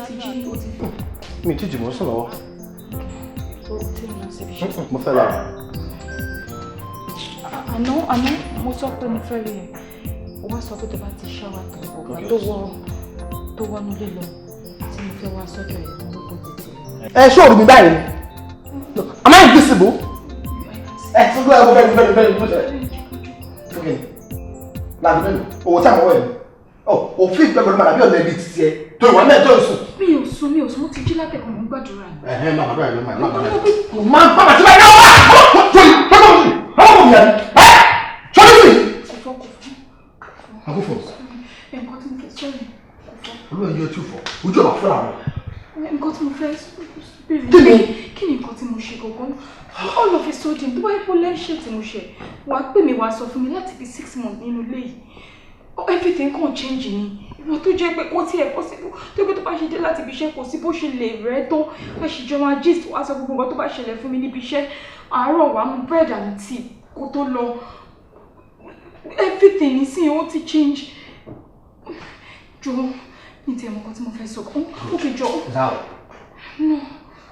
Ti jí o ti. Mi ti jì, mò ń sùn lọ́wọ́. O ti lọ síbi iṣẹ́. Mo fẹ́ lọ. Àná mo sọ pé mo fẹ́ rí ẹ. O wá sọ pé tó bá ti ṣáwà tán, ọ̀gbà tó wọ tó wọnú lé lọ tí mo fẹ́ wá sọ́dọ̀ ẹ̀ tó kó tètè. Ẹ ṣé òrùn mi báyìí ni? Am I invisible? Ẹ tún gbọ́ ẹ mo fẹ́ mi fẹ́ mi fẹ́ mi. Ok. Láti mélòó? Owó tí àwọn ọwọ́ ẹ̀ mi. Òfin ìgbẹ́ pẹ̀lú màdàbí ọ̀lẹ́ bíi titi ẹ. Tó ìwà mẹ́ẹ̀ tó ń sùn. Mi ò sùn, mi ò sùn, mo ti jí látẹ̀kọ̀, mo ń gbàdúrà ni. Ẹ̀hẹ́n, máa gbàdúrà yẹn, máa gbàdúrà yẹn. Máa gbàdúrà tí wọ́n yẹ wá! Tóyì, tọ́jú mi, ọmọ mi yàrá. Ẹ́ sọ́dún sí. Kò fọ́, kò fọ́. Àkó fọ́. Nǹkan tí mo fẹ́ sọ̀rọ̀ kò fọ́. Olúwa yóò tún fọ́, ojú ọ̀rọ̀ fúnra rẹ̀. Nǹkan tí mo fẹ́ béèrè Kí ni? Kí ni nǹkan tí mo ṣe gangan? All of a sudden, tó bá yẹ kó lẹ́ṣẹ̀ tí mo ṣe, wàá pè mí, wàá sọ fún mi. Láti bí 6 months nínú ilé yìí, everything kàn change ni. Ìwọ tó jẹ́ pé kó tiẹ̀ possible tó pé tó bá ṣe dé láti ibi iṣẹ́, kò sí bó ṣe lè rẹ́ tó, a sì jọ máa gist, wàá sọ gbogbo nǹkan tó bá ṣẹlẹ̀ fún mi níbi iṣẹ́. Àárọ̀, wàá mú bread and tea kó tó lọ. Everything nísìnyí, ó ti change. Jọ, ní tiẹ̀ mọ̀ nǹkan tí mo fẹ́ sọ. Ó kì í jọ. Zao. No.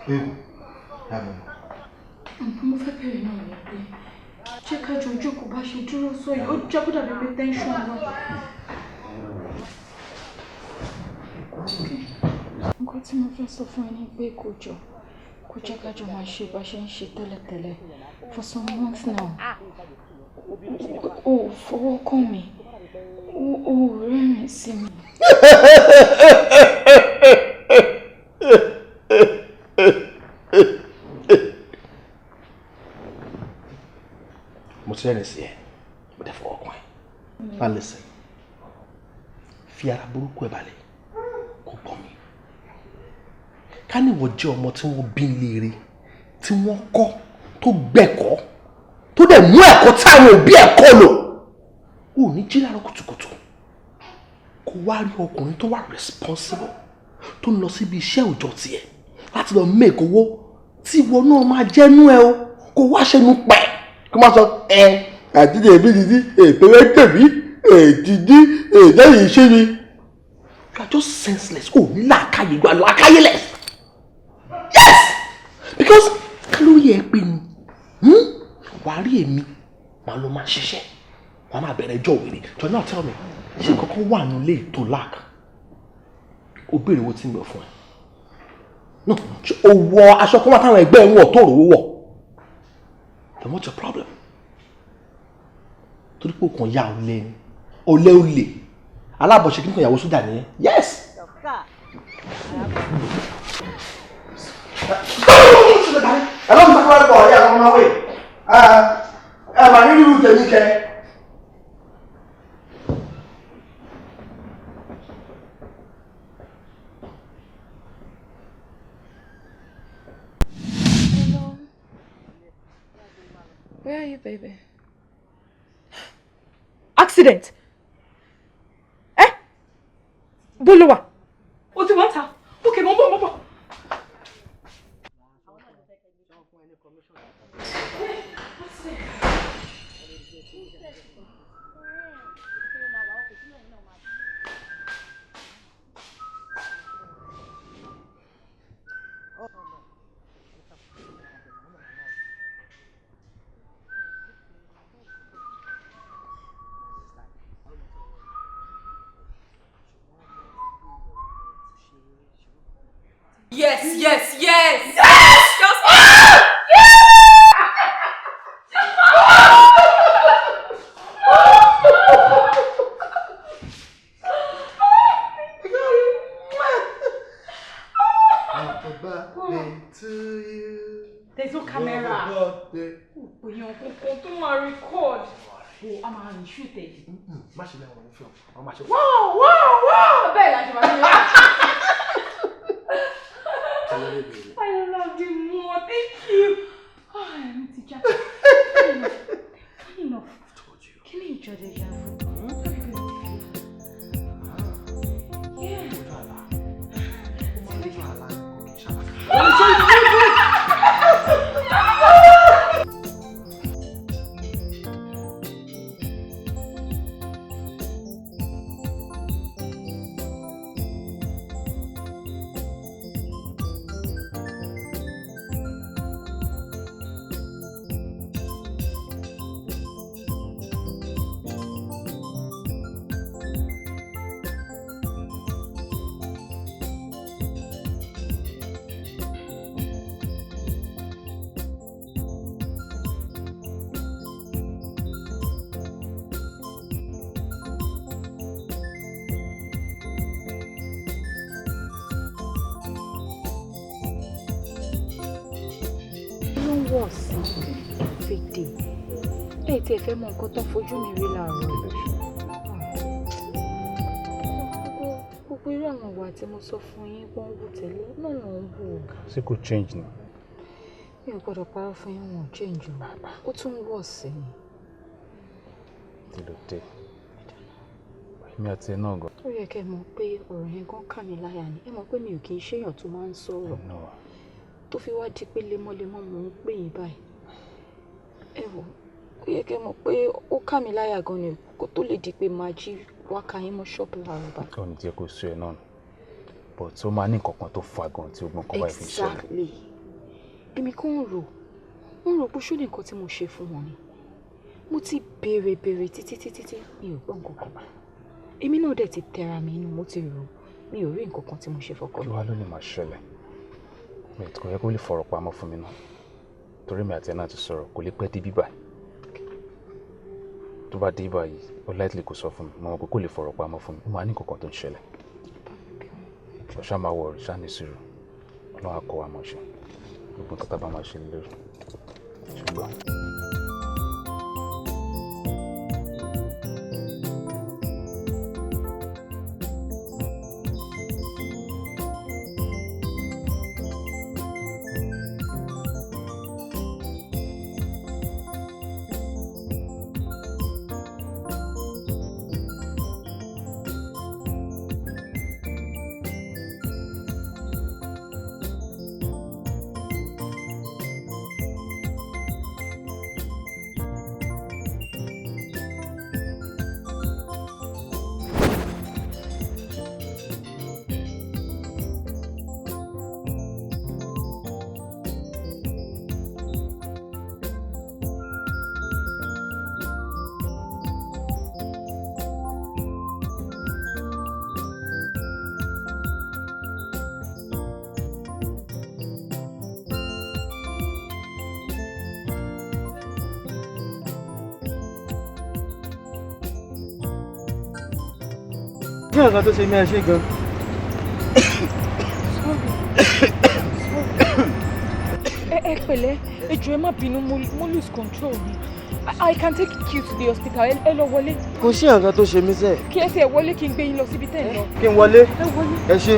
Ewu. Yàrá. Nǹkan mo fẹ́ bẹ̀rẹ̀ náà ni pé jẹ́ ká jọ jókòó. Bá ṣe dúró sọ yìí, ó jẹ́ kó dàbí pé tension wà. Nǹkan tí mo fẹ́ sọ fún ẹ ni pé kò jọ, kó jẹ́ ká jọ máa ṣe bá ṣe ń ṣe tẹ́lẹ̀tẹ́lẹ̀. For some months now, o ò fọwọ́ kàn mí, o ò rẹ́rìn sí mi. Mo ti rẹ́rìn sí ẹ, mo dẹ̀ fọwọ́ kàn ẹ́. Now listen, fi ara burúkú ẹ balẹ̀ kó gbọ́ mi. Ká ní ìwọ jẹ́ ọmọ tí wọ́n bí léere, tí wọ́n kọ́, tó gbẹ̀kọ́, tó dẹ̀ mú ẹ̀kọ́ tí àwọn òbí ẹ̀ kọ́ lò, ò ní jí láàárọ̀ kùtùkùtù kó wá rí ọkùnrin tó wà responsible, tó ń lọ síbi iṣẹ́ òòjọ́ tiẹ̀ láti lọ make owó tí ìwọ náà máa jẹ́nu ẹ o, kó wá ṣẹnu pẹ̀, kó má sọ ẹ àti èmi dídí ètò ẹgbẹ́ mi èdìdí èdè yìí ṣe mi. You are just senseless. O ní làákàyè, you are làákàyèless. Yes, because kálórí ẹ pé ni wàá rí èmi, màá lọ máa ṣiṣẹ́, wàá máa bẹ̀rẹ̀ ẹjọ́ wèrè jọ. Now tell me, ṣé nǹkan kan wà nílé tó lack? O béèrè owó tí mi ò fún ẹ. No, ṣé o wọ aṣọ kan wà táwọn ẹgbẹ́ ẹ ń wọ̀ tó rò ó wọ̀? Then what's your problem? Torí pé o kàn ya ọ̀lẹ ni, ọ̀lẹ, olè, alábọ̀ṣe kí n kàn yàwó sójà nìyẹn. Yes. Ẹ lọ́mú sọ́kúrọ́ bọ̀ ọ̀yà ọmọ wẹ̀ ẹ mà ní irú tèmi kẹ. Hello. Where are you, baby? Accident! Eh? Bó ló wà? O ti wá ń ta. Okay, mo ń bọ̀, mo ń bọ̀. Yes! Yes! Just ah! Happy birthday to you. There's no camera. Happy birthday. Èèyàn kankan tó máa record. O a máa rìn shoot ẹ̀. Má ṣe lẹ́wọ̀n fún ọ, wọ́n máa ṣe. Wow! Bẹ́ẹ̀ la ṣe máa ṣe. I love you more. Thank you. Ah, ẹ̀mí ti já. Funny enough. Kí ni ìjọ deja vu? Yeah. wọ̀ sí everyday. Ẹ tí ẹ fẹ́ mọ nǹkan tó ń fojú mi rí láàárọ̀. Gbogbo irú àwọn ìwà tí mo sọ fún yín wọ́n ń wù tẹ́lẹ̀ náà ló ń wù. Ṣé kò change ni? Mi ò gbọ́dọ̀ parọ́ fún yín, wọn ò change o. Ó tún ń wọ̀ sí ni. Kí ló dé? Èmi àti ẹ náà gan. Ó yẹ kẹ́ ẹ mọ̀ pé ọ̀rọ̀ yẹn gan kà mí láyà ni. Ẹ mọ̀ pé mi ò kì í ṣèyàn tó máa ń sọ̀rọ̀. Tó fi wá di pé lemọ́lemọ́ mò ń pè yín báyìí. Ẹ wò, ó yẹ kẹ́ ẹ mọ̀ pé ó kà mí láyà gan ni kó tó lè di pé màá jí wá ka yín mọ́ ṣọ́ọ̀bù láàárọ̀ báyìí. Ó ní jẹ́ kó sú ẹ náà, but ó máa ní nǹkan kan tó fa gan tí ogun kan báyìí fi ṣẹlẹ̀. Exactly. Èmi kò ń rò, ń rò pé ṣó ní nǹkan tí mo ṣe fún wọn ni. Mo ti béèrè béèrè títí títí tí mi ò gbọ́ nǹkan kan. Èmi náà dẹ̀ ti tẹra mi inú, mo ti rò, mi ò rí nǹkan kan tí mo ṣe fọkọ mi. Kí wàá ló lè máa ṣẹlẹ̀? Mi kò yẹ kó lè fọ̀rọ̀ pamọ́ fún mi náà. Torí mi àti ẹ náà ti sọ̀rọ̀, kò lè pẹ́ dé bíbá. Tó bá dé báyìí, ó likely kò sọ fún mi. Mo mọ̀ pé kò lè fọ̀rọ̀ pamọ́ fún mi. Ó máa ní nǹkan kan tó ń ṣẹlẹ̀. Ṣá máa wọ̀, ṣá ní sùúrù. Ọlọ́run á kọ́ wa mọ̀ ṣe. Gbogbo nǹkan tá a bá máa ṣe lórí. Ṣùgbọ́n. Kí nǹkan tó ṣe mí ẹ ṣe gan. Ẹ pẹ̀lẹ́, ẹ jọ̀ọ́ ẹ má bínú, mo lose control mi. I can take you to the hospital. Ẹ lọ wọlé. Kò sí nǹkan tó ṣe mí sẹ́ẹ̀. Kí ẹ sì ẹ wọlé kí n gbé yín lọ síbi tẹ́ ẹ lọ. Kí n wọlé. Ẹ wọlé. Ẹ ṣe.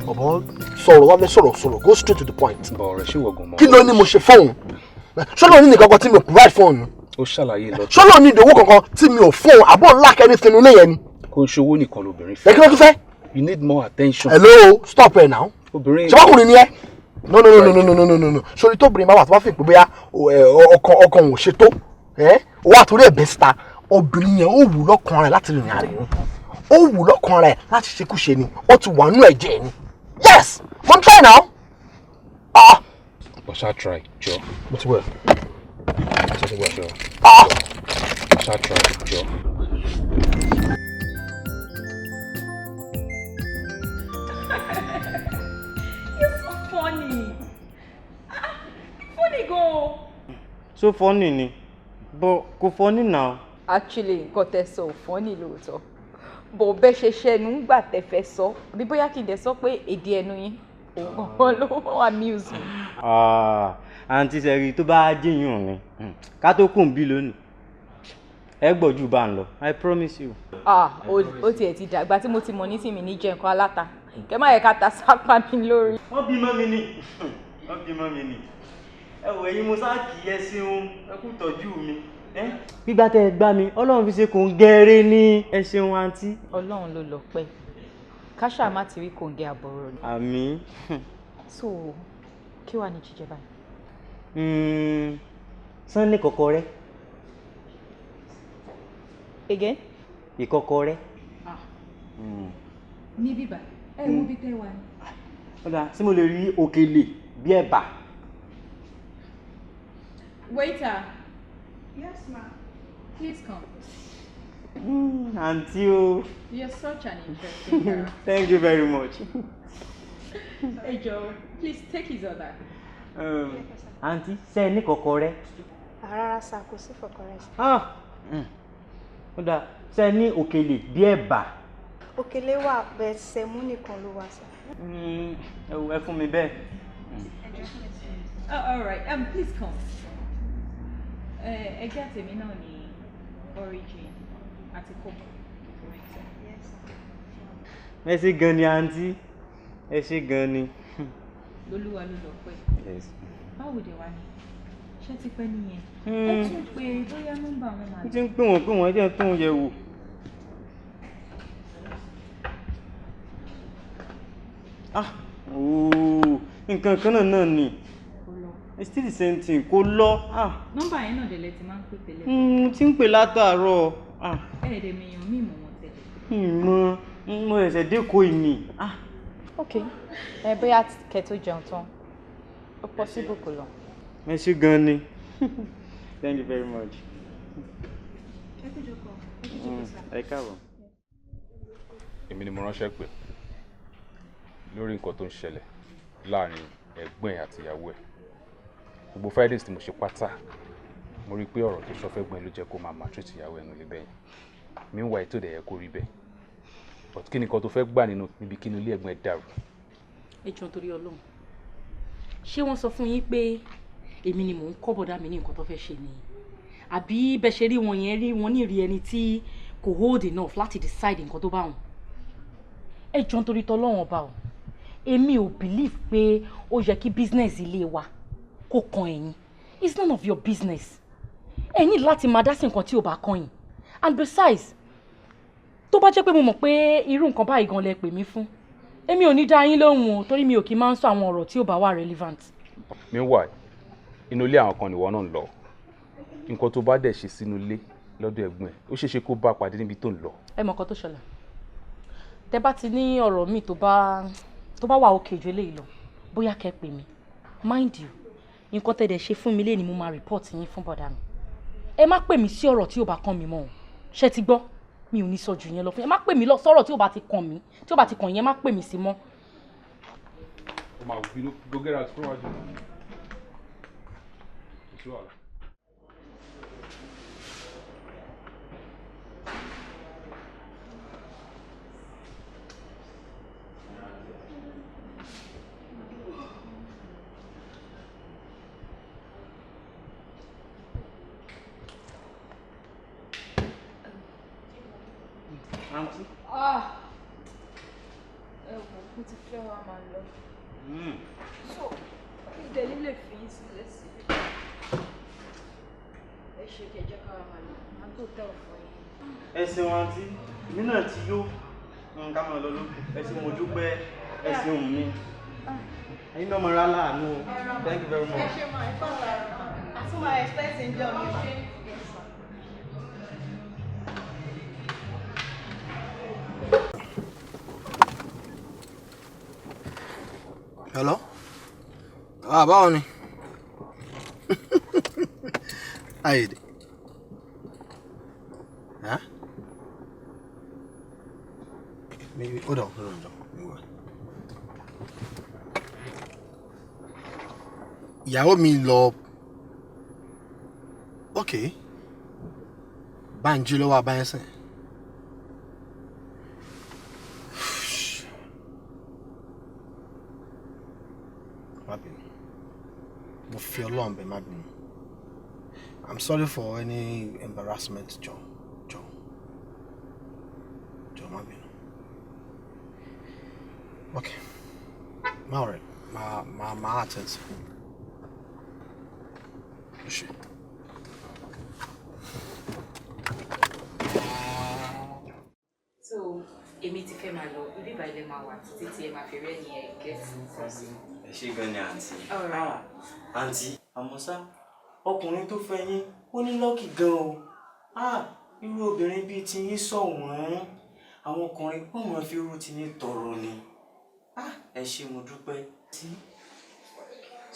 Bọ̀bọ̀ sọ̀rọ̀ wá fẹ́ sọ̀rọ̀ sọ̀rọ̀, go straight to the point. Bọ̀ ọ̀rẹ́ ṣé wọ̀gùn mọ́. Kí ló ní mo ṣe fóun? Ṣọlọ́ ní nìkan kan tí mi ò provide fóun. Ó ṣàlàyé lọ. Ṣọlọ́ ní ìdòwò kankan tí mi ò fóun, àbọ̀ ńlá kẹ́ni tinú ilé yẹn ni. Kò ń ṣòwò nìkan lobìnrin fẹ́. Ẹ kí ló tún fẹ́? You need more attention. Hello, stop ẹ now. Obìnrin. Ṣé ọkùnrin ni ẹ? No no no no no no no no. Sori tóbìnrin bá wà tó bá fi pé bóyá ọkàn òun ò ṣe tó. Ó wà torí ẹ̀bẹ̀ síta, obìnrin yẹn ó wù lọ́kàn rẹ̀ láti rìnrìn àrè ni. Ó wù lọ́kàn rẹ̀ láti ṣekúṣe ni. Ó ti wà nú ẹ̀jẹ̀ ni. Yes, mo ń try now. Ah. But ṣá try, jọ. Mo ti wẹ̀. Ṣá ti wẹ̀ jọ. Ah. Ṣá try, jọ. You're so funny. Funny gan. So funny ni, but kò funny now. Actually, nǹkan tẹ́ sọ ò funny lóòótọ́. Bò bẹ́ ṣe ṣẹnu ń gbà tẹ́ fẹ́ sọ, bí bóyá kí n dẹ̀ sọ pé èdè ẹnu yín òun ló amuse me. Àǹtí sẹ́rí tó bá jẹ́yàn ni ká tó kùn bí lónìí ẹ gbọ́ jù bá ń lọ, I promise you. Ó tiẹ̀ ti dàgbà tí mo ti mọ̀ ní tìmí ní jẹ nǹkan aláta kẹ má yẹ ká ta sápá mi lórí. Wọ́n bímọ mi ni, wọ́n bímọ mi ni, ẹ wò ẹ̀yin mo sá kì í ẹ ṣeun, ẹ kú tọ́jú mi. Gbígbá tẹ ẹ gbá mi, Ọlọ́run fi ṣe kò ń gẹ́rẹ́ ní, ẹ ṣeun àǹtí. Ọlọ́run ló lọ pẹ́, káṣá má ti rí kòǹgẹ́ àbọ̀rọ̀ ni. Àmín. So kí wàá ní jíjẹ báyìí? Sunday kọ̀kọ̀rẹ́. Again? Ìkọ̀kọ̀rẹ́. Ní bíbá ẹ wo bí tẹ́ wà ní. Ọ̀dà tí mo lè rí òkèlè bí ẹ̀bà. Waiter. Yes, ma'am. Please come. Àǹtí o. You're such an interesting character. Thank you very much. Ẹ jọ̀ọ́, please take his order. Àǹtí, ṣé ẹ ní kọ́kọ́rẹ́? Rárá sá, kò sí fọkànrẹ́ sá. Ah, ó dáa, ṣé ẹ ní òkèlè bí ẹ̀bà? Òkèlè wà bẹ́ẹ̀, sẹ̀mú nìkan ló wà sá. Ẹ fún mi bẹ́ẹ̀. Oh, all right. Please come. Ẹgbẹ́ àtẹ̀mí náà ní Origin àti Coke. Ẹ ṣé gan ni àǹtí, ẹ ṣé gan ni. Olúwa ló lọ pẹ́. Yes. Báwo dẹ̀ wá ni? Ṣé ti pẹ́ nìyẹn? Ẹ tún pé bóyá nọ́mbà wọn máa Mo ti ń pè wọ́n pè wọ́n, ẹ jẹ́ n tún yẹ̀ wò. Ah, ooo, nǹkan kan náà ni. It's still the same thing, kò lọ. Ah. Nọ́mbà yẹn náà dẹ̀lẹ́ ti máa ń pè tẹ́lẹ̀. Mo ti ń pè látàárọ̀. Ah. Ẹ̀ẹ́dẹ̀ mi yàn mí mọ̀ wọ́n tẹ́lẹ̀. Mo mo ṣẹ̀ṣẹ̀ dé kó ìní. Ah. Ok, ẹ bóyá kẹ́ tó jẹun tán, ó possible kò lọ. Ẹ ṣé gan ni. Thank you very much. Ẹ kú jókòó, ẹ kú jókòó sá. Ẹ káàbọ̀. Èmi ni mo ránṣẹ́ pè lórí nǹkan tó ń ṣẹlẹ̀ láàrin ẹ̀gbọ́n ẹ̀ àti ìyàwó ẹ̀. Gbogbo findings tí mo ṣe pátá, mo rí i pé ọ̀rọ̀ tó sọ fẹ́gbọ́n ẹ̀ ló jẹ́ kó máa maltreat ìyàwó ẹ̀ nílé bẹ́yẹn. Meanwhile, tó dẹ̀ yẹ kó rí bẹ́ẹ̀. But kí ni nǹkan tó fẹ́ gbà nínú níbi kí inú ilé ẹ̀gbọ́n ẹ̀ dàrú? Ẹ jọ̀ọ́, torí Ọlọ́run, ṣé wọ́n sọ fún yín pé èmi ni mò ń kọ́ bọ̀dá mi ní nǹkan tó fẹ́ ṣe ni, àbí bẹ́ẹ̀ ṣe rí wọn yẹn, rí wọn ní ìrí ẹni tí kò hold enough láti decide nǹkan tó bá wọn? Ẹ jọ̀ọ́, torí tọlọ́run ọba o, èmi ò believe pé ó yẹ kí business ilé wa kó kan ẹ̀yin. It's none of your business. Ẹ ní láti máa dá sí nǹkan tí ò bá kan yín. And besides, tó bá jẹ́ pé mo mọ̀ pé irú nǹkan báyìí gan lẹ pè mí fún, èmi ò ní dá yín lóhùn o, torí mi ò kí máa ń sọ àwọn ọ̀rọ̀ tí ò bá wà relevant. Meanwhile, inú ilé àwọn kan nìwọ náà ń lọ. Nǹkan tó bá dẹ̀ ṣe sínú ilé lọ́dọ̀ ẹ̀gbọ́n ẹ̀, ó ṣeéṣe kó bá a pàdé níbi tó ń lọ. Ẹ mọ̀ nǹkan tó ṣẹlẹ̀, tẹ bá ti ní ọ̀rọ̀ míì tó bá wà òkè ju eléyìí lọ, bóyá kẹ́ pè mí. Mind you, nǹkan tẹ́ dẹ̀ ṣe fún mi lé ni mo máa report yín fún bọ̀dà mi. Ẹ má pè mí sí ọ̀rọ̀ tí ò bá kàn mí mọ́ o. Ṣé ti gbọ́? Mi ò ní sọ jù yẹn lọ fún yín. Ẹ má pè mí lọ sọ̀rọ̀ tí ò bá ti kàn mí, tí ò bá ti kàn yín, ẹ má pè mí sí mọ́. Ó máa bínú. Go get out, kúrò wájú. Kò sí wàhálà. Àǹtí. Ah, ẹ wò, mo ti fẹ́ wá máa lọ. So, ìdẹ̀lí lè fi yín sílẹ̀ sí. Ẹ ṣe kẹjọ ká wá máa lọ. Màá tó tẹ̀ ọ̀fọ̀ yín. Ẹ ṣeun àǹtí, èmi náà ti yó, ká máa lọ lókun. Ẹ ṣeun, mo dúpẹ́, ẹ ṣeun mi. Ẹ̀yin náà máa rà láàánú o. Thank you very Ẹ much. ṣe máa ẹ fọ́ ọ̀la, àtúmọ̀ expect ń jọ mi. Yes, sir. Hello? Ah, báwo ni? Ayèdè. Huh? Maybe, hold on, hold on, hold on. Ìyàwó mi lọ. Okay. Bánjí ló wà báyẹn sìn. Má bínú. Mo fi Ọlọ́run bẹ̀, má bínú. I'm sorry for any embarrassment, jọ̀ọ́, jọ̀ọ́. Jọ̀ọ́, má bínú. Okay. Má worry. Má má má attend sí. O ṣé. So èmi ti fẹ́ máa lọ, ibi ìbàlẹ̀ máa wà títí tí ẹ máa fi rẹ́ ní ẹ gẹ̀ẹ́sì sọ́ọ̀sì. Ẹ ṣé gan ni àǹtí. Alright. Ah, àǹtí, àmọ́ ṣá, ọkùnrin tó fẹ́ yín ó ní luck gan o. Ah, irú obìnrin bíi tiyín ṣọ̀wọ́n. Àwọn ọkùnrin wọ́n máa fi irú tiyín tọrọ ni. Ah, ẹ ṣé, mo dúpẹ́. Tí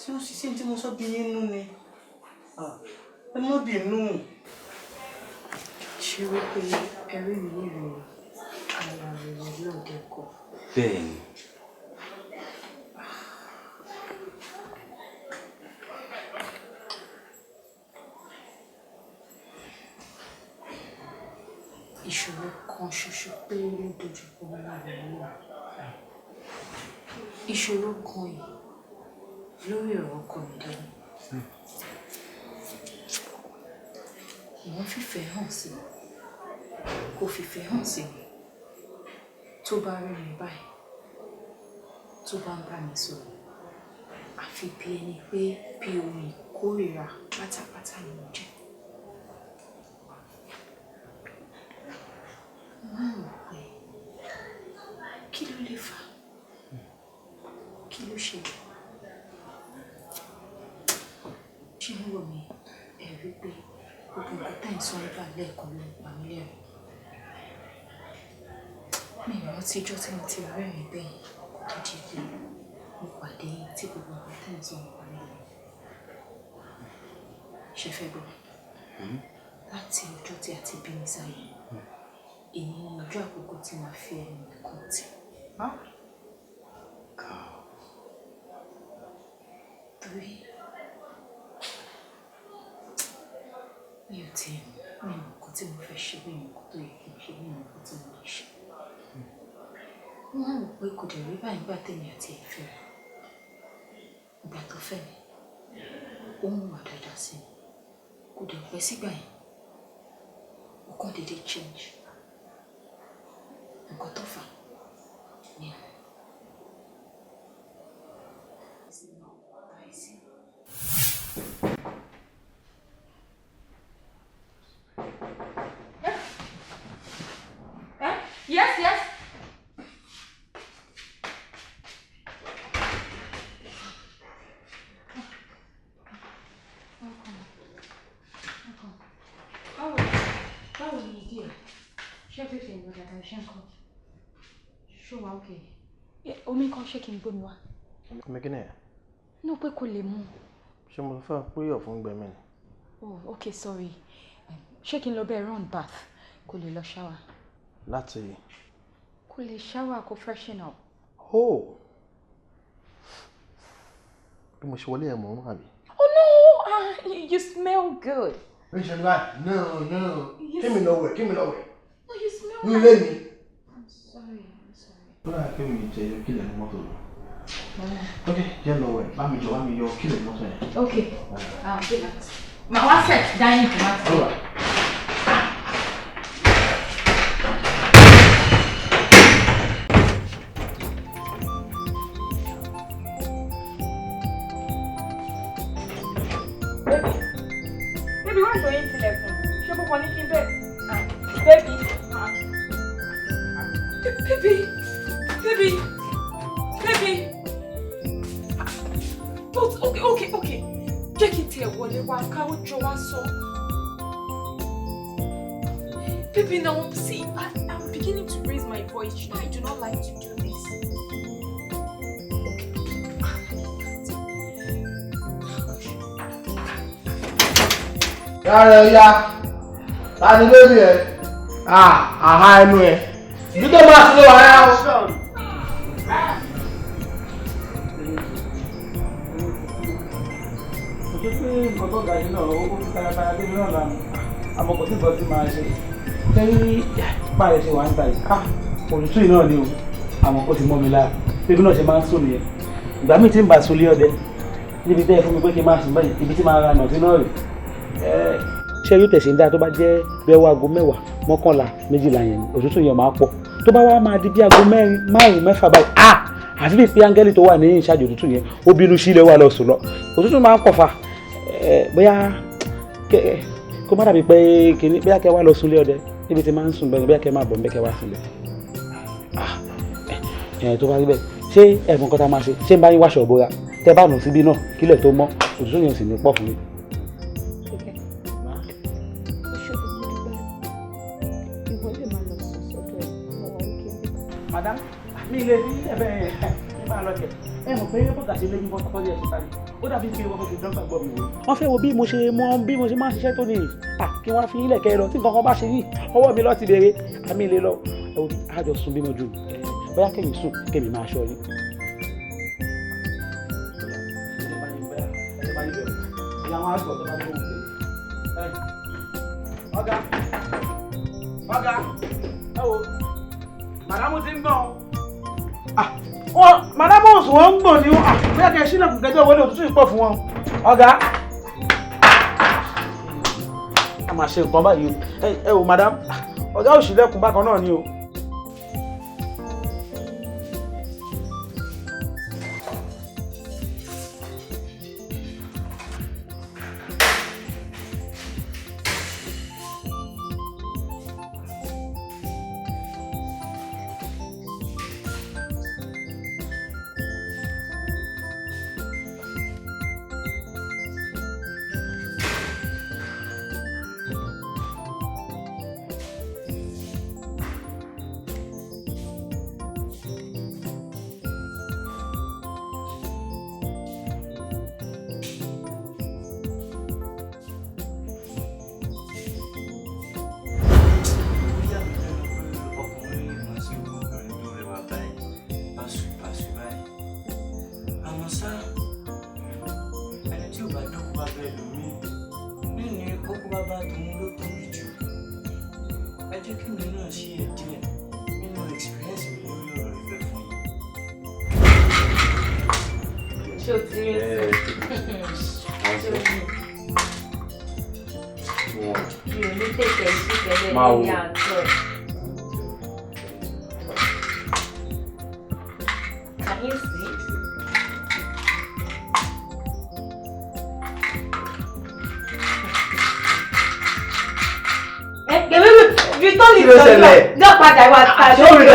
ṣé ó ṣiṣẹ́ tí mo sọ bí yín nú ni? Ah, ẹ má bínú. Ṣé wípé ẹrí mi nírè aya rere lóde ọkọ? Bẹ́ẹ̀ ni. Ìṣòro kan ṣoṣo péré ló dojú kọ mí lára náà. Ìṣòro kan yìí lórí ọ̀rọ̀ ọkọ mi dání. Mo ń fìfẹ́ hàn sí i, kò fìfẹ́ hàn sí mi. Tó bá rí mi báyìí, tó bá ń bá mi sọ̀rọ̀, àfi bí ẹni pé bí ohun ìkórìíra pátápátá ni mo jẹ́. Mo máa ń rò pé kí ló lè fà á? Kí ló ṣẹlẹ̀? Ṣé ń wò mí ẹ rí pé gbogbo nǹkan tá ẹ̀ ń sọ nípa lẹ́ẹ̀kan ló ń pa mí lẹ́rìn. Mi ò rántí ijọ́ tí mo ti rẹ́rìn bẹ́ẹ̀ kó tó di pé mo pàdé yín tí gbogbo nǹkan tá ẹ̀ ń sọ ń pa mí lẹ́rìn. Ṣé fẹ́ gbọ́? Láti ọjọ́ tí a ti bí mi sáyé, èyí ni ọjọ́ àkọ́kọ́ tí màá fi ẹnu mi kan tì. Torí mi ò tiẹ̀ mọ̀, mi ò mọ̀ nǹkan tí mo fẹ́ ṣe, mi ò mọ̀ nǹkan tó yẹ kí n ṣe, mi ò mọ̀ nǹkan tí mo lè ṣe. Mo wá rò pé kò dẹ̀ rí báyìí nígbà tèmi àti ẹ̀ fẹ́ra. Ìgbà tó fẹ́ mi, ó ń hùwà dáadáa sí mi. Kò dẹ̀ pẹ́ sígbà yẹn, ó kàn dédé change. Nǹkan tó fà á ni Yes, yes. Báwo ni ìdí ẹ̀? Ṣé everything lọ dáadáa? Ṣé nǹkan? Ṣó wà okay? Omi kan ṣé kí n gbómi wá? Omi kí ni ẹ̀? Ní pé kò lè mú. Ṣé mo fẹ́ pé ọ̀fun gbẹ mí ni? Oh, okay, sorry. Ṣé kí n lọ bẹ́ẹ̀ run bath? Kò lè lọ shower. Láti. Kò lè shower, kò freshen up. Oh! Bí mo ṣe wọlé ẹ̀ mọ̀ ọ́n àbí? Oh no! Ah, you smell good. Bí ṣe láì, no, no. Kí mi lọ wẹ̀, kí mi lọ wẹ̀. No, you smell Ní ilé mi. I'm sorry, I'm sorry. Ó dára kí mi jẹ yọ kílẹ̀ ní mọ́tò lọ. Ok, jẹ́ lọ wẹ̀, bá mi jọ, bá mi yọ kílẹ̀ ní mọ́tò yẹn. Okay, I'll do that. Màá wá set dining for Martin. All right. Baby, why do you tilẹ̀kùn? Ṣé mo kàn ní kí n bẹ̀? Baby. Baby. Baby. Baby. But okay, okay, okay. Jẹ́ kí n tiẹ̀ wọlé wá ká ó jọ wá sọ. Baby, now, see, I'm beginning to raise my voice. You know I do not like to do this. Okay. Yára ẹ ya, ta ni lórí ẹ? Àhá ẹnu ẹ. Bí tó máa ti lọ wà á o. Kò ṣe pé nǹkan tó ga yìí náà ó fi taratara dé mi náà lánàá, àmọ́ kò sí nǹkan tí màá ṣe. Ṣé báyìí ṣe wà ń ta yìí? Òtútù yìí náà ni o, àmọ́ ó ti mọ́ mi lára. Bí náà ṣe máa ń sùn nìyẹn. Ìgbà míì tí ń bá sunlé ọdẹ, níbi tẹ́ ẹ fún mi pé kí n máa sùn báyìí, ibi tí màá ra nà sí náà rè. Ṣé yóò tẹ̀sí ń dáa tó bá jẹ́ bẹ́ẹ̀ wá aago 10, 11, 12 yẹn ni òtútù yẹn máa pọ̀. Tó bá wá máa di bí aago 4, 5, 6 báyìí, àfi bíi pé áńgẹ́lì tó wà ní ìṣáájú òtútù yẹn ó bínú sílẹ̀ wà lọ sùn lọ. Òtútù máa ń pọ̀ fa. Bóyá kó má dàbí pé kìíní, bóyá kẹ́ wá lọ sunlé ọdẹ níbi tí máa ń sùn bẹ́ẹ̀, bóyá kẹ́ máa bọ̀ níbẹ̀ kẹ́ wá sùn bẹ́ẹ̀. Tó bá rí bẹ́ẹ̀, ṣé ẹ̀gbọ́n kan tá a máa ṣe, ṣé ń bá yín wáṣọ ìbora tẹ́ bá nù síbí náà kílẹ̀ tó mọ́, òtútù yẹn sì ní pọ̀ fún mi. Madam, mi lè fi ẹ̀bẹ̀ yẹn ní máa lọ kẹ̀. Ẹ mọ̀ pé bọ́gà ṣe lé yín bọ́ tọ́jú ẹ̀ ṣe parí. Ó dàbí pé wọ́n fẹ́ fi dán gbàgbọ́ mi wò. Wọ́n fẹ́ wo bí mo ṣe mọ bí mo ṣe máa ń ṣiṣẹ́ tó nìyí. Kí wọ́n fi ilẹ̀ kẹ́ ẹ lọ tí nǹkan kan bá ṣe yìí ọwọ́ mi lọ ti béèrè àmì ilé lọ. Ẹ wo bí àjọ sùn bímọ jù bóyá kẹ́yìn sùn kẹ́mi máa ṣọ́ yín. Ọ̀gá ọ̀gá ẹ wo màdámù ti ń gbọ̀n o. Màdámù òsùn wọn ń gbọ̀n ni bóyá kẹ́ ẹ sílẹ̀kùn kẹjọ wọlé òtútù yìí pọ̀ fún wọn. Ọ̀gá a máa ṣe nǹkan báyìí o. Ẹ wo madam, ọ̀gá ò ṣílẹ̀kùn bákan náà ni o.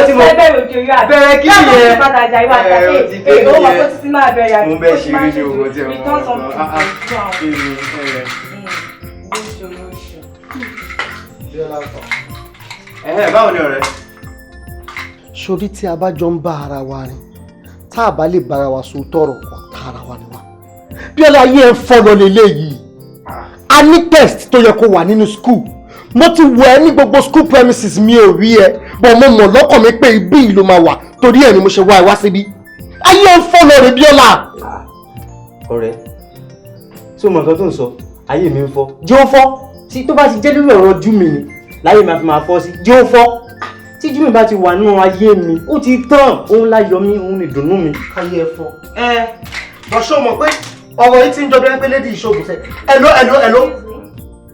Bẹ̀rẹ̀ kí nìyẹn? Ẹ o ti dé nìyẹn. Mo bẹ ṣe rí ní owó tí ẹ mọ̀ ọ́ kí ni ẹ. Ẹ̀hẹ́ báwo ni ọ̀rẹ́? Sórí tí a bá jọ ń bá ara wa rìn, tá a bá lè bára wa sọ tọrọ ọ̀tá ara wa ni wa. Bíọ́lá ayé ẹ fọ́ lọ lélẹ́yìí. A ní test tó yẹ kó wà nínú school. Mo ti wọ ẹ ní gbogbo school premises mi ò rí ẹ, but mo mọ̀ lọ́kàn mi pé ibí yìí ló máa wà torí ẹ ni mo ṣe wá ẹ wá síbí. Ayé ń fọ́ lọ rè Bíọ́lá. Ọ̀rẹ́, ṣé o mọ nǹkan tó ń sọ? Ayé mi ń fọ́. Jẹ́ ó fọ́. Tí tó bá ti jẹ́ lórí ọ̀rọ̀ ojú mi ni láyé máa fi máa fọ́ sí. Jẹ́ ó fọ́. Tí ojú mi bá ti wà nínú ayé mi, ó ti tán. Òun láyọ̀ mi, òun ni ìdùnnú mi. Ayé ẹ fọ́. Ẹ bọ̀ ṣé o mọ̀ pé ọ̀rọ̀ yìí ti ń jọ bí ẹni pé lédi ìṣògùn sẹ́. Ẹ̀ló ẹ̀ló ẹ̀ló.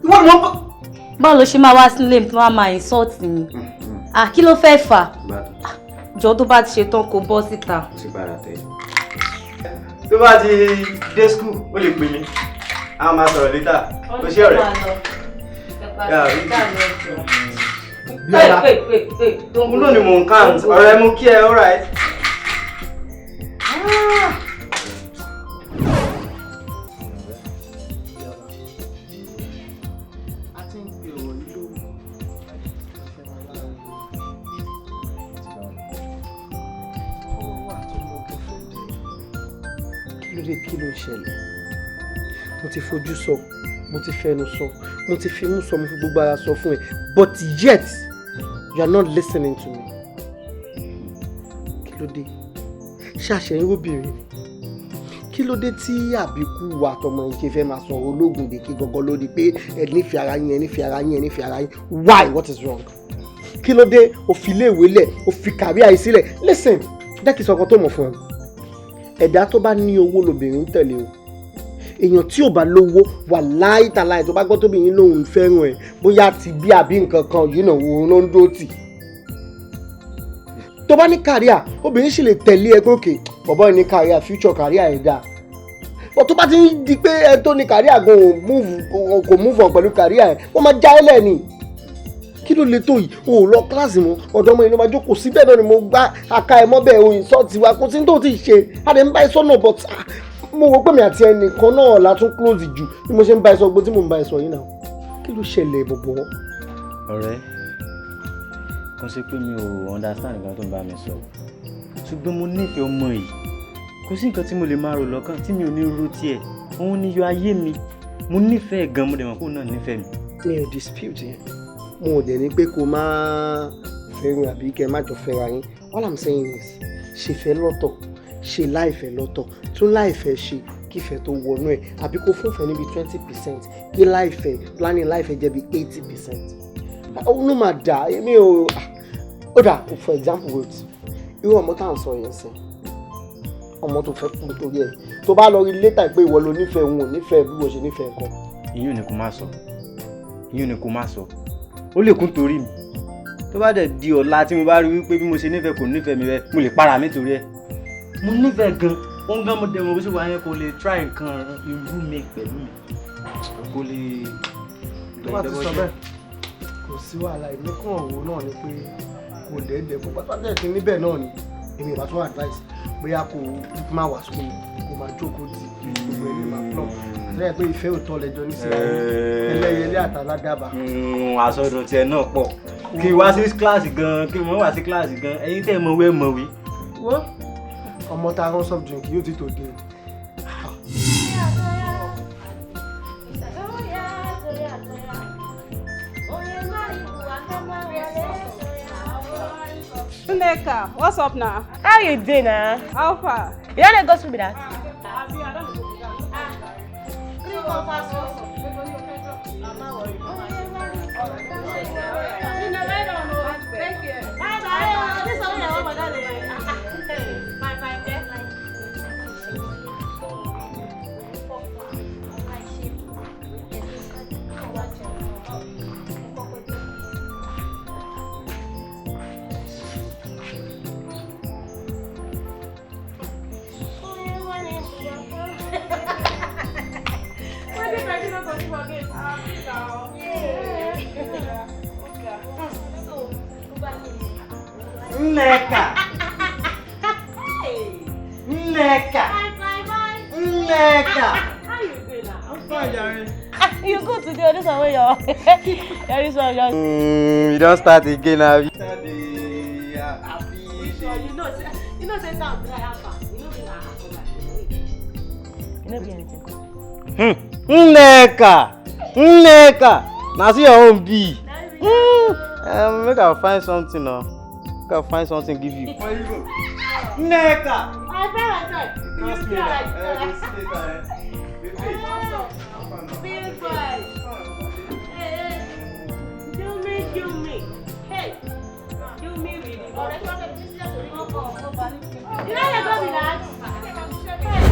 Ìwọ ni wọ́n bá. Báwo ló ṣe máa wá sílé mi tí wọ́n máa insult mi? Kí ló fẹ́ fà? Jọ tó bá ti ṣe tán kó bọ́ síta. Tó bá ti dé school, ó lè pè mí. A máa sọ̀rọ̀ later. O ṣé ọ̀rẹ́. Mo náà ni mò ń count. Ọ̀rẹ́ mo kí ẹ, all right. Kí ló ń ṣẹlẹ̀? Mo ti fojú sọ, mo ti fẹnu sọ, mo ti fimú sọ, mo fi gbogbo ara sọ fún ẹ, but yet you are not listening to me. Kí ló dé? Ṣàṣẹ ń róbìnrin ni? Kí ló dé tí àbíkú wa tọmọ ẹ ṣe fẹ́ máa sọ ológun gbèké gangan lórí pé ẹ nífẹ̀ẹ́ ara yín, ẹ nífẹ̀ẹ́ ara yín, ẹ nífẹ̀ẹ́ ara yín? Why? What is wrong? Kí ló dé? O fi iléèwé lẹ̀, o fi kàríà yìí sílẹ̀. Listen, jẹ́ kí n sọ ọkọ tó mọ̀ fún ẹ. Ẹ̀dá tó bá ní owó lobìnrin ń tẹ̀lé o. Èèyàn tí ò bá lówó wà láìtàláì tó bá gbọ́ tóbìnrin lòun fẹ́ràn ẹ̀ bóyá ti bí àbí nǹkan kan yìí náà òun ló ń dó tì. Tó bá ní kàríà obìnrin sì lè tẹ̀lé ẹ pé òkè bọ̀bọ́ ẹ ní kàríà future kàríà ẹ̀ dáa. Bọ̀ tó bá ti ń di pé ẹ tó ní kàríà gan kò move on pẹ̀lú kàríà ẹ̀ wọ́n máa já ẹ lẹ́ni. Kí ló lè tó yìí? O ò lọ kíláàsì mọ́, ọ̀dọ́ ọmọ yìí ló máa jókòó síbẹ̀ náà ni mo gbá aka ẹ̀ mọ́bẹ̀ oyin sọ́ọ̀tì wa kò sí ní tó ti ṣe a lè ń bá ẹ sọ́nà but mo wò pé mi àti ẹnìkan náà la tún close jù bí mo ṣe ń bá ẹ sọ gbogbo tí mò ń bá ẹ sọ yìí náà. Kí ló ṣẹlẹ̀ bọ̀bọ̀? Ọ̀rẹ́, kò sí pé mi ò understand nǹkan tó ń bá mi sọ, ṣùgbọ́n mo nífẹ̀ẹ́ ọmọ yìí. Kò sí nǹkan tí mo lè máa rò lọ́kàn tí mi ò ní ro tiẹ̀. Òun ni yọ ayé mi. Mo nífẹ̀ẹ́ gan, mo dẹ̀ mọ̀ pé òun náà nífẹ̀ẹ́ mi. Mi ò dispute yẹn. Mo ò dẹ̀ ní pé kó máa fẹ́ràn àbí kẹ́ má jọ fẹ́ra yín. All I'm saying is, ṣe fẹ́ lọ́tọ̀, ṣe láìfẹ́ lọ́tọ̀, tún láìfẹ́ ṣe kífẹ́ tó wọnú ẹ̀, àbí kó fúnfẹ́ níbi 20%, kí láìfẹ́ planning láìfẹ́ jẹ́ bí 80%. Ó ló máa dà èmi ò ó dà. For example, wait, irú ọmọ tá à ń sọ yẹn sìn, ọmọ tó fẹ́ kú nítorí ẹ̀, tó bá lọ rí later pé ìwọ ló nífẹ̀ẹ́, òun ò nífẹ̀ẹ́ bí wọ́n ṣe nífẹ̀ẹ́ nǹkan. Ìyún ni kò má sọ, ìyún ni kò má sọ. Ó lè kún torí mi. Tó bá dẹ̀ di ọ̀la tí mo bá rí wípé bí mo ṣe nífẹ̀ẹ́ kò nífẹ̀ẹ́ mi rẹ, mo lè para mi torí ẹ̀. Mo nífẹ̀ẹ́ gan, ó ń gan. Mo dẹ̀ mọ̀ bó ṣe wà yẹn, kò lè try nǹkan irú mi pẹ̀lú mi, kò lè. Tó bá ti sọ bẹ́ẹ̀, kò sí wàhálà. Èmi kàn wò náà ni pé kò dẹ́ẹ̀dẹ́ kó pátá dẹ̀ ti níbẹ̀ náà ni èmi ìbá tún advice bóyá kò má wà school, kò máa jókòó di gbogbo ẹni máa plọ̀ àtẹ́lẹ̀ pé ìfẹ́ òótọ́ lẹ́jọ́ ní síra ẹlẹ́yẹlé àtàládàbà. Àsọdùn tiẹ̀ náà pọ̀. Kí n wá sí kíláàsì gan, kí n mọ̀ wá sí kíláàsì gan, ẹ̀yin tẹ́ mọ̀wé mọ̀wé. Wọ́n ọmọ tá a rán soft drink yóò ti tò dé. Nneka, what's up now? How you doing now? How far? You don't go school be that? Bye bye. This one I want Bye bye. Nneka! Nneka! Nneka! How you doing now? I'm fine, jare. You good today? This one wey your yeah, this one just. You don start again, abi? You know say town dry, how far? You know be na come. You no be anything. Nneka! Nneka! Na see your own be. Make I find something now. Make I find something give you. Nneka! My friend, my friend. You Trust feel me now. like Go see later, eh. Baby. Big boy. Hey, hey. Do me, do me. Hey, do me really. You know you go be that. Hey.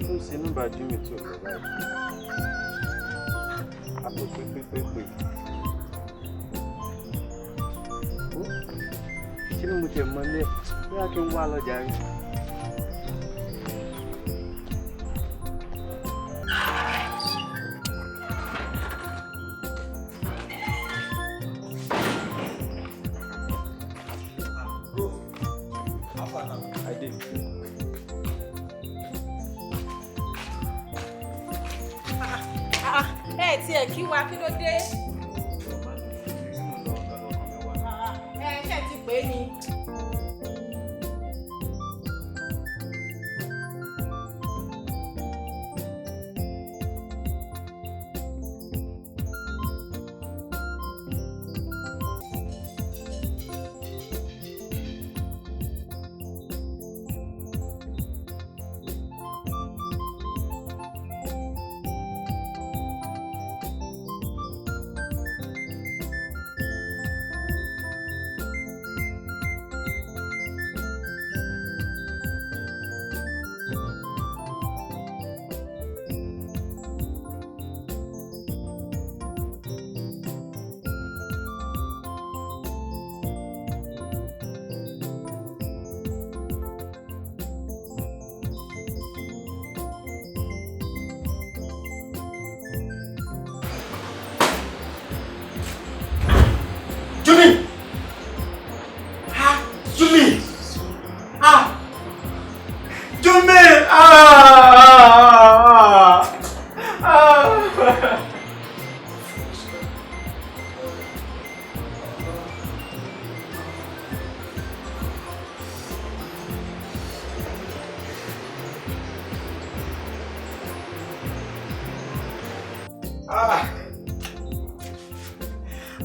Ló ń ṣe nọ́mbà Jimmy tí ò lọ báyìí? Àpò pépépépé. Ṣé ni mo tiẹ̀ mọ ilé ẹ̀? Bóyá kí n wá lọ jàre. I did. Ẹ tiẹ̀ kí wa, kí ló dé? Ẹ ṣe ti pè é ni.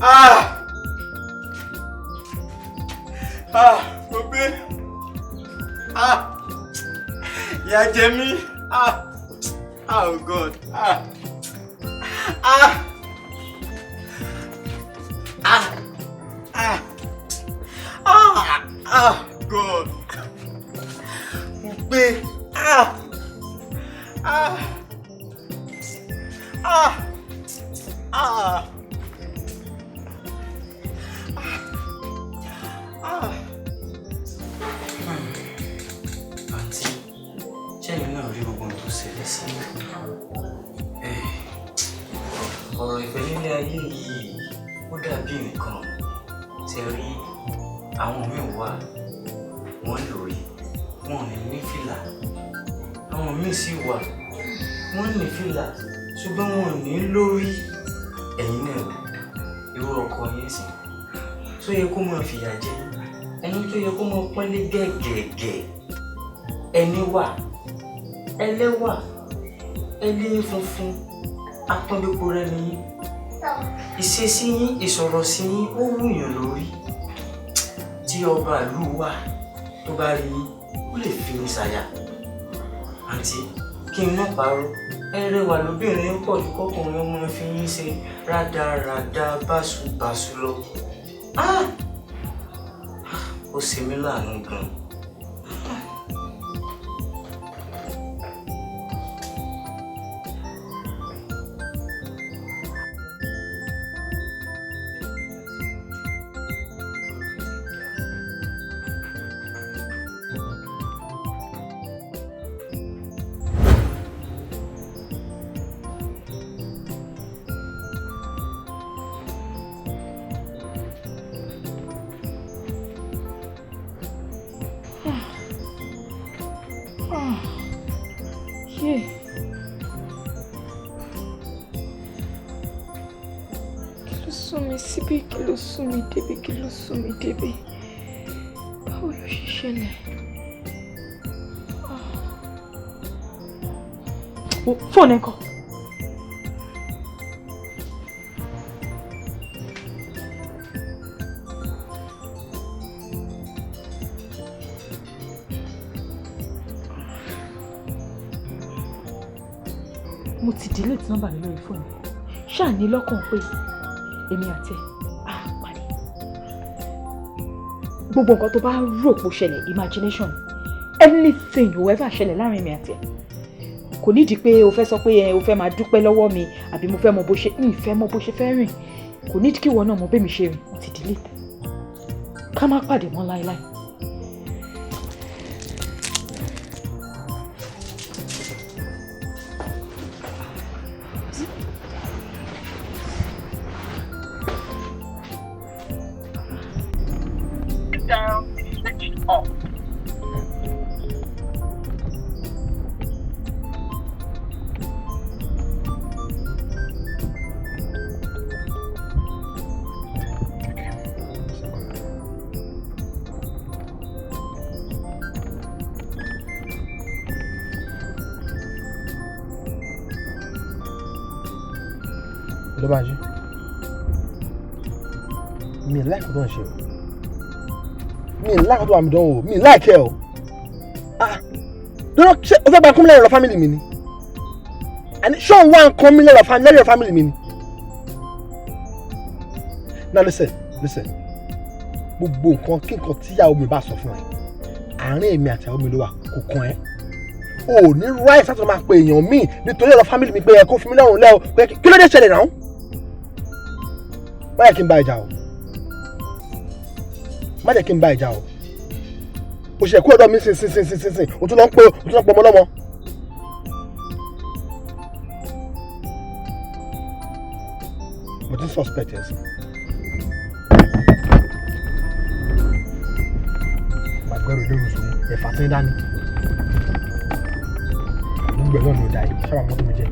Ah! Ah! Mo gbé. Ah! Ìyà jẹ mí. Ah! Oh God. Ah! Ah! Ah! Ah! Ah! Ah! God. Mo gbé. Ah! Ah! Ah! Ah! Ah! Àǹtí, ṣẹ́yìn náà rí gbogbo ohun tó ṣẹlẹ̀ sí mi. Ọ̀rọ̀ ìfẹ́ nílé ayé yìí ó dàbí nǹkan ṣe rí. Àwọn míì wà, wọ́n lórí, wọn ò ní ní fìlà. Àwọn míì sì wà, wọ́n ní fìlà ṣùgbọ́n wọn ò ní lórí. Ẹ̀yin náà, irú ọkọ yín sì tó yẹ kó máa fìyà jẹ ẹni tó yẹ kó máa pọ́nlé gẹ̀gẹ̀gẹ̀. Ẹni wà ẹlẹ́wà, ẹlẹ́yìn funfun, apọ́nbépo rẹ nìyí. Ìṣesí yín, ìsọ̀rọ̀ sí yín, ó wùyàn lórí. Tí ọba ìlú wà tó bá rí yín, ó lè fi yín ṣàyà. Àǹtí, kí n má parọ́, ẹ rẹwà lóbìnrin pọ̀ ju kọkùnrin ọmọ fi yín ṣe rádaràda báṣubàṣu lọ. Ó ṣe mí láàánú gan-an. Síbí kí ló sún mi débi, kí ló sún mi débi, báwo ló ṣe ṣẹlẹ̀? Fóònù ẹ̀ kọ́. Mo ti delete nọ́mbà mi lórí fóònù. Ṣáà ní lọ́kàn pé èmi àti ẹ̀ á pàdé. Gbogbo nǹkan tó bá rò pó ṣẹlẹ̀, imagination, anything whoever ṣẹlẹ̀ láàrin èmi àti ẹ̀, kò nídìí pé o fẹ́ sọ pé ẹ o fẹ́ máa dúpẹ́ lọ́wọ́ mi àbí mo fẹ́ mọ bó ṣe, mi fẹ́ mọ bó ṣe fẹ́ rìn. Kò nídìí kí ìwọ náà mọ bẹ́ẹ̀ mi ṣe rìn. Mo ti delete. Ká má pàdé mọ́ láéláé. Ló bá ń ṣe mi láìkó tó ń ṣe o, mi láìkó tó wà mí dánwò, mi láìkẹ́ o. Ah, dúró, ṣé o fẹ́ gba kún mi lẹ́yìn ọ̀rọ̀ family mi ni? Àní ṣé òun wá nǹkan mi lẹ́yìn ọ̀rọ̀ family mi ni? Now listen, listen, gbogbo nǹkan kí nǹkan tíyàwó mi bá sọ fún ẹ, àárín èmi àti ìyàwó mi ló wà, kò kàn ẹ́. O ò ní right láti máa pe èèyàn míì nítorí ọ̀rọ̀ family mi pé ẹ kó fi mí lọ́rùn lẹ́ o. Pé kí ló dé ṣẹlẹ̀ náà? Má jẹ́ kí n bá ìjà o, má jẹ́ kí n bá ìjà o. O ṣe kú ọ̀dọ̀ mi sìn sìn sìn sìn sìn, o tún lọ ń pe, o tún lọ ń pọ ọmọ lọ́mọ. Mo ti suspect ẹ sí. Màgbẹ́rù lóru sùn ẹ̀fà tí ń dání. Gbogbo ẹ̀ náà ni ó dá yìí, sábà mọ́tò mi jẹ́.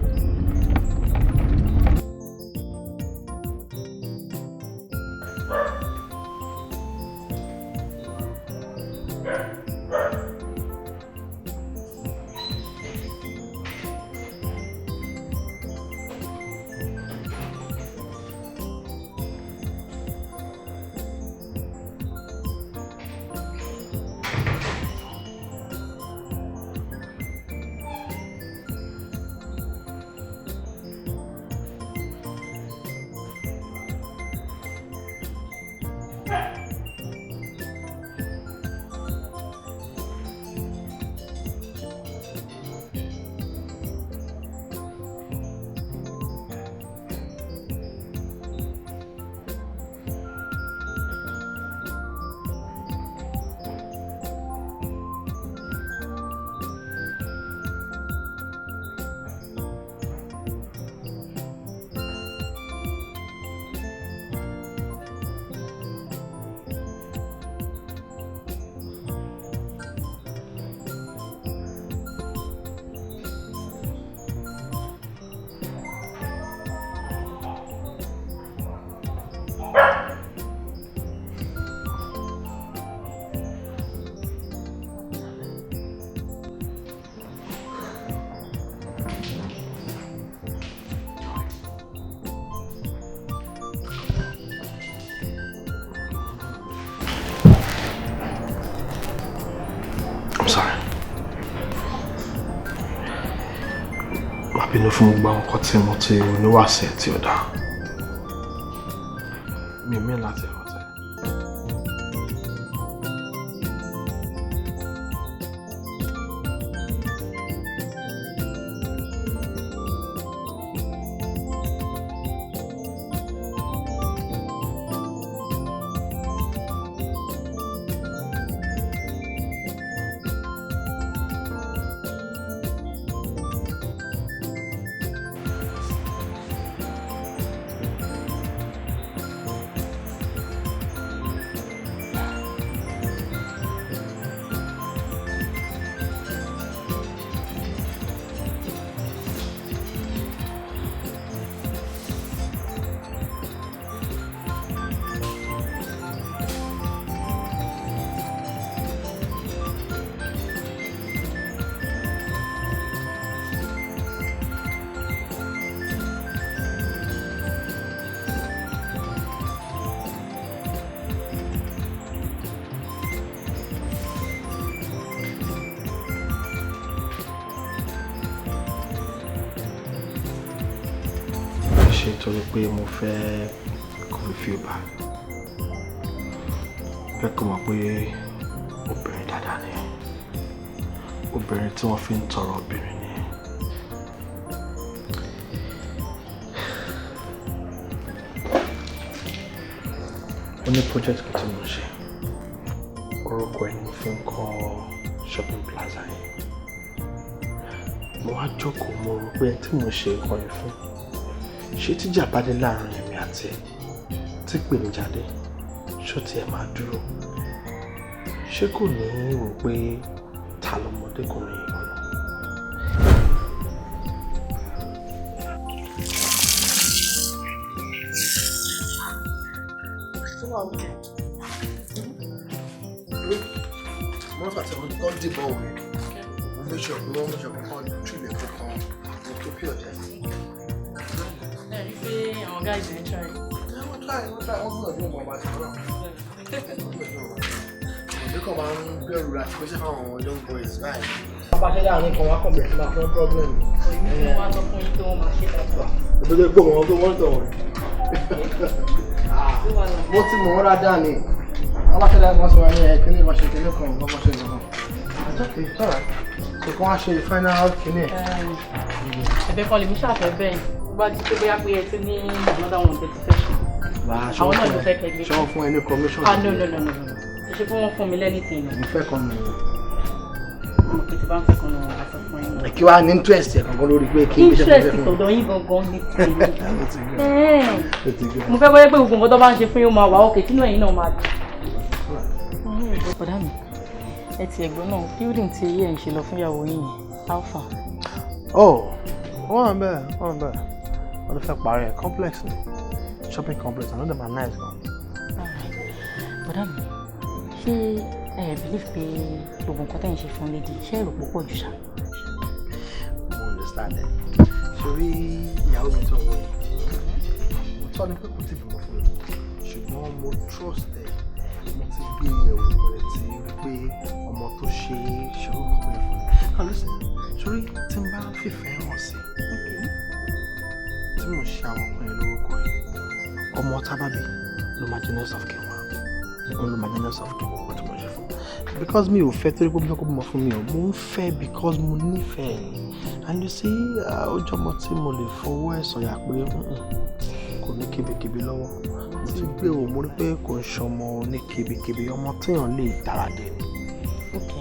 Bínú fún gbogbo àwọn nǹkan tí mo ti oníwàsẹ̀ tí ó dáa. Mi ò mí láti hàn tẹ́. Ṣe torí pé mo fẹ́ kó fi feel bad. Fẹ́ kó mọ̀ pé obìnrin dáadáa ni, obìnrin tí wọ́n fi ń tọrọ obìnrin ni. Ó ní project kan tí mo ń ṣe, orúkọ ẹ̀ ni mo fi ń kọ́ shopping plaza yẹn. Mo wá jókòó, mo rò pé ẹni tí mo ṣe nǹkan yẹn fún, ṣé tíjà bá dé láàrin èmi àti ẹ, tí pèníjà dé, ṣó tiẹ̀ máa dúró? Ṣé kò ní í rò pé ta lọmọdékùnrin yìí gan-an? Wọ́n àti àwọn tó dìbò wẹ̀, wọ́n make sure pé wọ́n make sure pé wọ́n tún ilẹ̀ kankan wọ́n tó pure jẹ́. Ẹ rí i pé àwọn guys ń try. Wọ́n try, wọ́n try, wọ́n gbìyànjú ọmọ ọba àti ọ̀rọ̀. Òbí kan máa ń bẹ̀rù láti pèsè fáwọn young boys báyìí. Wọ́n bá ṣe láàrin kan, wọ́n á kàn bẹ̀rẹ̀ sí máa fún problem. Èmi tí wọ́n á sọ fún yín pé wọ́n máa ṣe dáadáa. Òbí tó gbọ́ wọn tó wọ́n tọ̀ wọ́n. Mo ti mọ̀ wọ́n dáadáa ni. Wọ́n bá ṣe láàrin kan sọ wá ní ẹ̀ kíní ìbáṣe kíní kan, wọ́n bá ṣe nǹkan. It's okay, it's alright. So kí wọ́n á ṣe final kíní ẹ̀. Ẹ̀bẹ̀ kan lèmi ṣàfẹ́ bẹ́ẹ̀ bá ti pé bóyá pé ẹ ti ní another one tẹ́ ti fẹ́ ṣe. Àwọn náà ló fẹ́ kẹgbẹ́. Ṣé wọ́n fún ẹ ní commission? Ah, no, no, no, no, no. Ṣe pé wọ́n fún mi lẹ́nìtìn ni. Mo fẹ́ kan nù. Mo pè tí bá ń fẹ́ kan nù àṣọ fún yín. Kí wàá ní interest ẹ̀ gangan lórí pé kí n gbéṣẹ́ Interest tọ̀dọ̀ yín gangan ní tèmi. Mo fẹ́ bọ́yẹ́ pé gbogbo nǹkan tó bá ń ṣe fún yín ó máa wà ókè, tínú ẹ̀yin náà máa dùn. Bọ̀dá mi, ẹ ti ẹ̀gbọ́n náà, building tí ẹ̀ ń ṣe lọ fún ìyàwó yín yẹn, Alpha. Oh, wọ́n wà bẹ́ẹ̀, wọ́n wà bẹ́ẹ̀. Wọ́n ti fẹ́ parí ẹ̀, complex ni, shopping complex, àná dẹ̀ máa nice gan. Bọ̀dá mi, ṣé ẹ believe pé gbogbo nǹkan tẹ̀ ń ṣe fún lady, ṣé èrò púpọ̀ jù ṣá? Mo understand ẹ. Ṣorí ìyàwó mi tó ń wọ yìí, mo tọ́ ni pé kò tí ì bímọ fún mi, ṣùgbọ́n mo trust ẹ, mo ti gbé yẹ̀wò, mo lè ti rí pé ọmọ tó ṣe é ṣerú nǹkan bẹ́ẹ̀ fún mi. Now listen, ṣorí tí n bá fìfẹ́ hàn sí, tí mò ń ṣe àwọn ọkùnrin lórúkọ yìí, ọmọ tábàbí ló máa jẹ́ next of kin wa, òun ló máa jẹ́ next of kin gbogbo tí mo ṣe fún. Because mi ò fẹ́ torí pé mo fẹ́ kó bímọ fún mi o, mo ń fẹ́ because mo nífẹ̀ẹ́ ni. And you see, ó jẹ́ ọmọ tí mo lè fọwọ́ ẹ̀ sọ̀yà pé kò ní kébékébé lọ́wọ́. Mo ti gbé o, mo rí pé kò ń ṣọmọ ní kébékébé, ọmọ téèyàn lè dára dé ni. Ok,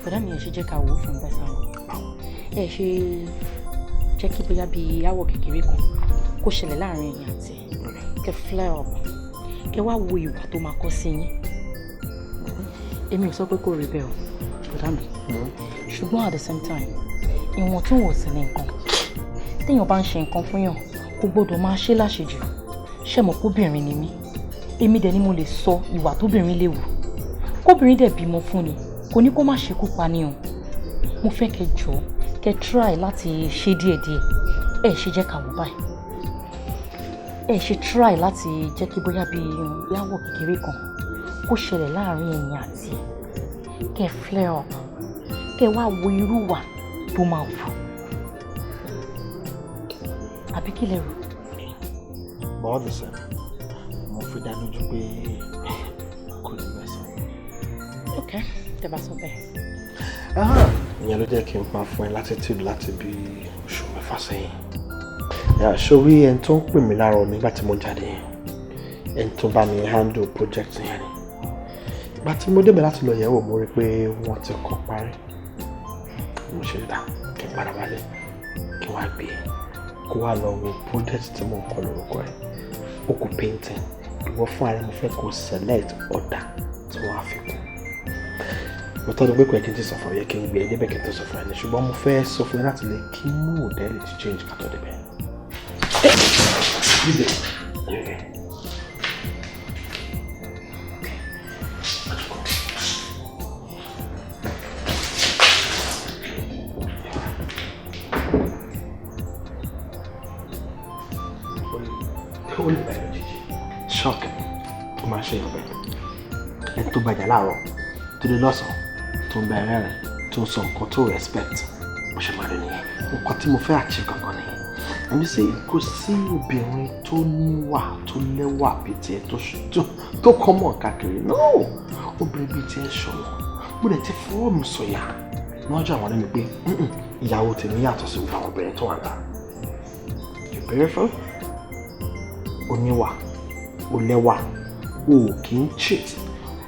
bọ̀dá mi, ẹ ṣe jẹ́ ká wò ó fún bẹ́sà wọn. Ẹ ṣe jẹ́ kí bóyá bíi áwọ̀ kékeré kan kó ṣẹlẹ̀ láàrin ẹ̀yin àti ẹ̀. Kẹ́ flare up, kẹ́ wá wo ìwà tó máa kọ́ sí yín. Èmi ò sọ pé kò rí bẹ́ẹ̀ o, bọ̀dá mi. Ṣùgbọ́n at the same time, ìwọ̀ntúnwọ̀nsì ni nǹkan. Téèyàn bá ń ṣe nǹkan fún yàn, kò gbọ́dọ̀ máa ṣe láṣejù. Ṣé mọ̀ kóbìnrin ni mí? Èmi dẹ̀ ni mo lè sọ ìwà tóbìnrin lè wù. Kóbìnrin dẹ̀ bímọ fún ni, kò ní kó má ṣekú pa ni o. Mo fẹ́ kẹ́ jọ, kẹ́ try láti ṣe díẹ̀díẹ̀. Ẹ ṣe jẹ́ ká wò báyìí. Ẹ ṣe try láti jẹ́ kí bóyá bí yáwọ̀ kékeré kan kó ṣẹlẹ̀ láàrin ẹ̀yin àti ẹ̀. Kẹ́ flare up, kẹ́ wá wo irú wà tó máa wù. Àbí kí lẹ rò? But all the same, mo fi dá lójú pé kò ní bẹ́ẹ̀ sọ. Ok, tẹ́ bá sọ bẹ́ẹ̀. Ìyẹn ló jẹ́ kí n máa fún ẹ latitude láti bí oṣù 6 sẹ́yìn. Ṣorí ẹni tó ń pè mí láàárọ̀ nígbà tí mo jáde yẹn, ẹni tó bá mi handle project yẹn ni. Ìgbà tí mo débẹ̀ láti lọ yẹ̀wò, mo rí i pé wọ́n ti kọ́ parí. Mo ṣe dá kí n padà wálé kí n wá gbé e kó wá lọ wo project tí mò ń kọ lórúkọ ẹ̀. Ó kù painting. Ìwọ fún ara mo fẹ́ kó select ọ̀dà tí wọ́n á fi kún. Mo tọ́jú pé kò yẹ kí n ti sọ fún ẹ, yẹ kí n gbé ẹ débẹ̀ kí n tó sọ fún ẹ ní, ṣùgbọ́n mo fẹ́ sọ fún ẹ láti lè kí mood ẹ lè ti change ká tó débẹ̀. Dídè. Ó lè bẹ̀rẹ̀ lójijì. Shock ó máa ṣe ìyọ̀bẹ̀. Ẹni tó bàjẹ́ láàárọ̀ tó dé lọ́sàn-án tó ń bẹ rẹ́rìn tó ń sọ nǹkan tó respect bó ṣe máa rí nìyẹn. Nǹkan tí mo fẹ́ achieve gangan nìyẹn. And you see, kò sí obìnrin tó níwà tó lẹ́wà bíi tiẹ̀ tó common káàkiri. No! Obìnrin bíi tiẹ̀ ṣọ̀wọ́n. Mo dẹ̀ ti fọwọ́ mi sọ̀yà lọ́jọ́ àwọn ọ̀rẹ́ mi pé ìyàwó tèmi yàtọ̀ sí gbogbo àwọn obìnrin tó wà níta. You're beautiful, oníwà, o lẹ́wà, o kì í cheat,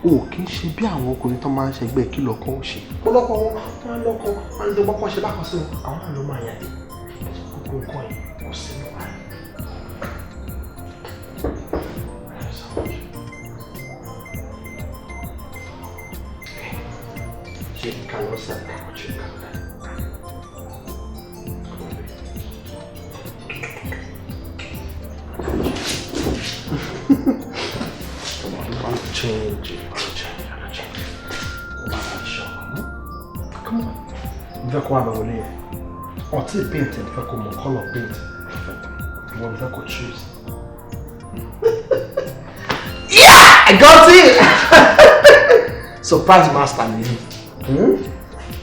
o kì í ṣe bí àwọn ọkùnrin tó máa ń ṣẹgbẹ́ kí lọ́kọ́ ó ṣe. Ọ̀pọ̀lọpọ̀ wọn máa ń lọ́kọ, máa ń dọ́gbọ́n kọ́ ṣe bákan sí wọn, àwọn náà ló máa yàn dé. Gbogbo nǹkan yìí kò sí ní wàhálà. Ṣé ká lọ sí àgbà ṣe ká lọ? Come on, I'll change it. I'll change. I'll change. Come on. Mo fẹ́ kó wá lọ wọlé yẹn. Ọtí paint ẹ̀ fẹ́ kó mọ colour paint. Ìwọ mo fẹ́ kó choose. Yeah! I got it! Surprise master ni.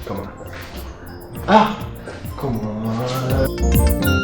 Come on. Ah! Come on.